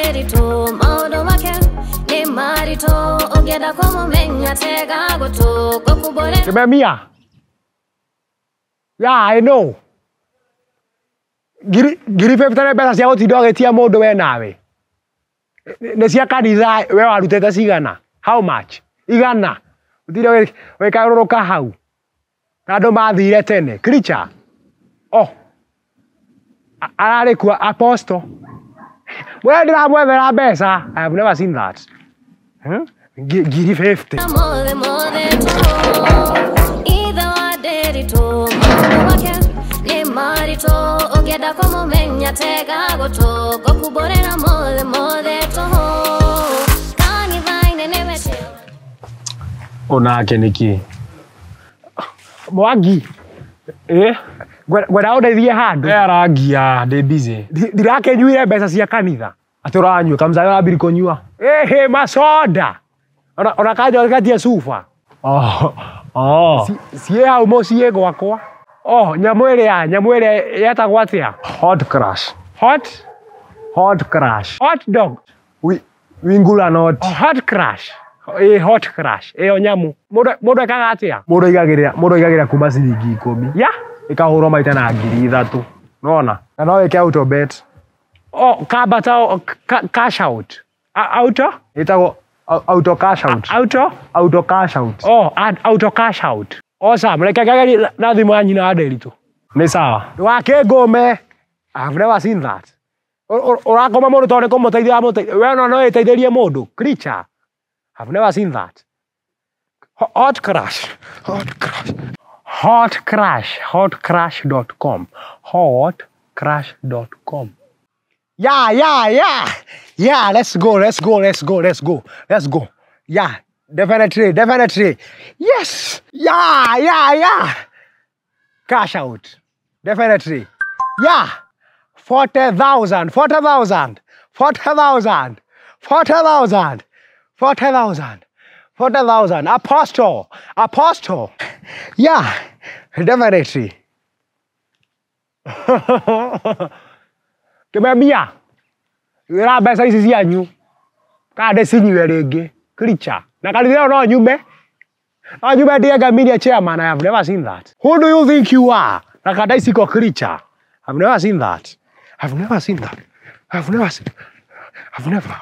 Nderitu maũndũ make nĩ maritũ ũngĩenda kũmũmenya tega gũtũ ngũkumbũre. Kimemia. Yeah, I know. Ngiri 50 nĩ mbeca cia gũtinda ũgĩtia mũndũ we nawe. Nĩ cia kanitha we warutĩte cigana? How much? Igana. Ũtinde ũgĩkarũrũka hau. Na andũ mathire tene. Creature. Oh. Ararĩ kuo apostle. We ndĩramwethera mbeca. I have never seen that. Hmm? Ngiri 50. Mothe mothe tũhũ ithe wa Nderitu maũndũ make nĩ maritũ ũngĩenda kũmũmenya tega gũtũ ngũkumbũrĩra mothe mothe tũhũ kanitha-inĩ nĩwe chairman. Onake nĩkĩ? Mwangi. Eh? Ngwenda ũndeithie handũ. We arangia ndĩ busy. Ndirakĩnyuire mbeca cia kanitha. Atĩ ũranyua kamzayo arambiri kũnyua. Ĩhĩ macoda. Ona kanjoketie cuba. Oh. Oh. Ciĩ hau mũciĩ gwakwa. Oh, nyamũ ĩrĩa yetagwo atĩa? Hot crush. Hot? Hot crush. Hot dog. Wingula not. Oh, hot crush. Ĩ hot crush. Ĩyo nyamũ. Mũndũ ekaga atĩa? Mũndũ aigagĩrĩra kuma ciringi 10. Yeah. Ĩkahũrwo maita na 3,000. Nona? Na no wĩke auto bet. Oh, kambata cash out. Auto? Ĩtagwo auto cash out. Auto? Auto cash out. Oh, auto cash out. Awesome. Reke ngegerie na thimũ ya nyina wa Nderitu. Nĩ sawa. Ndũgakĩngũme. I have never seen that. Ũrakoma mũndũ tondũ nĩ kũmũteithia ũramũteithia. We no ĩteithĩrie mũndũ. Creature. I've never seen that. Hot crush. Hot crush. Hot crush. Hotcrush.com. Hotcrush.com. Yeah, yeah, yeah. Yeah, let's go, let's go, let's go, let's go. Let's go. Yeah, definitely, definitely. Yes. Yeah, yeah, yeah. Cash out. Definitely. Yeah. 40,000, 40,000, 40,000, 40,000, 40,000, 40,000. Apostle, apostle. Yeah, definitely. Kimemia. Wĩra mbeca ici cianyu. Kana ndĩcinyue rĩngĩ. Creature. Na kanitha ĩyo no nyume. No nyume ndĩe ngamirie chairman. I have never seen that. Who do you think you are? Na kanda ici ko creature. I've never seen that. I've never seen that. I've never seen. I've never.